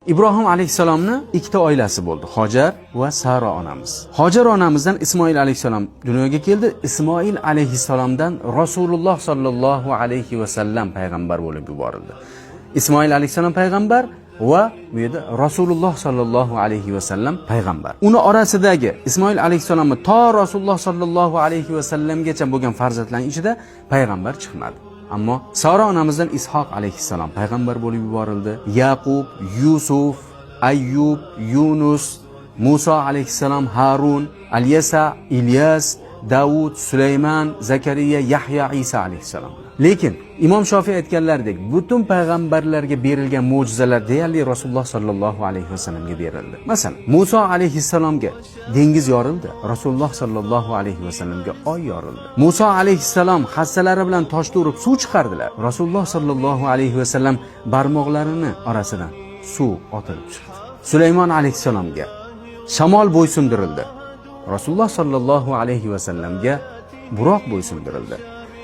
Ibrohim alayhissalomni ikkita oilasi bo'ldi: Hojar va Sara onamiz. Hojar onamizdan Ismoil alayhissalom dunyoga keldi. Ismoil alayhissalomdan Rasululloh sollallohu alayhi va sallam payg'ambar bo'lib yuborildi. Ismoil alayhissalom payg'ambar va bu yerda Rasululloh sollallohu alayhi va sallam payg'ambar. Uni orasidagi Ismoil alayhissalomni to Rasululloh sollallohu alayhi va sallamgacha bo'lgan farzandlarning ichida payg'ambar chiqmadi. Ammo Sara onamizdan Ishoq alayhissalom payg'ambar bo'lib yuborildi. Yaqub, Yusuf, Ayyub, Yunus, Musa alayhissalom, Harun, Alyasa, Ilyas, Davud, Sulaymon, Zakariya, Yahya, Isa alayhissalom. Lekin Imom Shofiy aytganlaridek, butun payg'ambarlarga berilgan mo'jizalar deyarli Rasululloh sollallohu alayhi vasallamga berildi. Masalan, Musa alayhissalomga dengiz yorildi, Rasululloh sollallohu alayhi vasallamga oy yorildi. Musa alayhissalom hassalari bilan toshni urib suv chiqardilar. Rasululloh sollallohu alayhi vasallam barmoqlarini orasidan suv otilib chiqdi. Sulaymon alayhissalomga shamol bo'ysundirildi. Rasululloh sollallohu alayhi vasallamga buroq bo'ysundirildi.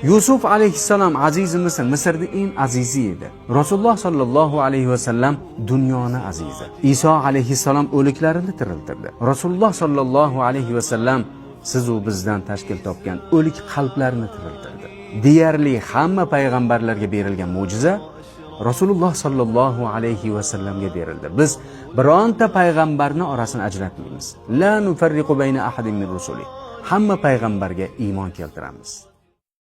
Yusuf alayhissalom azizi Misr, Misrda eng azizi edi. Rasululloh sollallohu alayhi vasallam dunyoni azizi. Iso alayhissalom o'liklarni tiriltirdi. Rasululloh sollallohu alayhi vasallam siz u bizdan tashkil topgan o'lik qalblarni tiriltirdi. Deyarli hamma payg'ambarlarga berilgan mo'jiza Rasululloh sollallohu alayhi vasallamga berildi. Biz bironta payg'ambarni orasini ajratmaymiz. La nufarriqu bayna ahadin min rusuli. Hamma payg'ambarga iymon keltiramiz.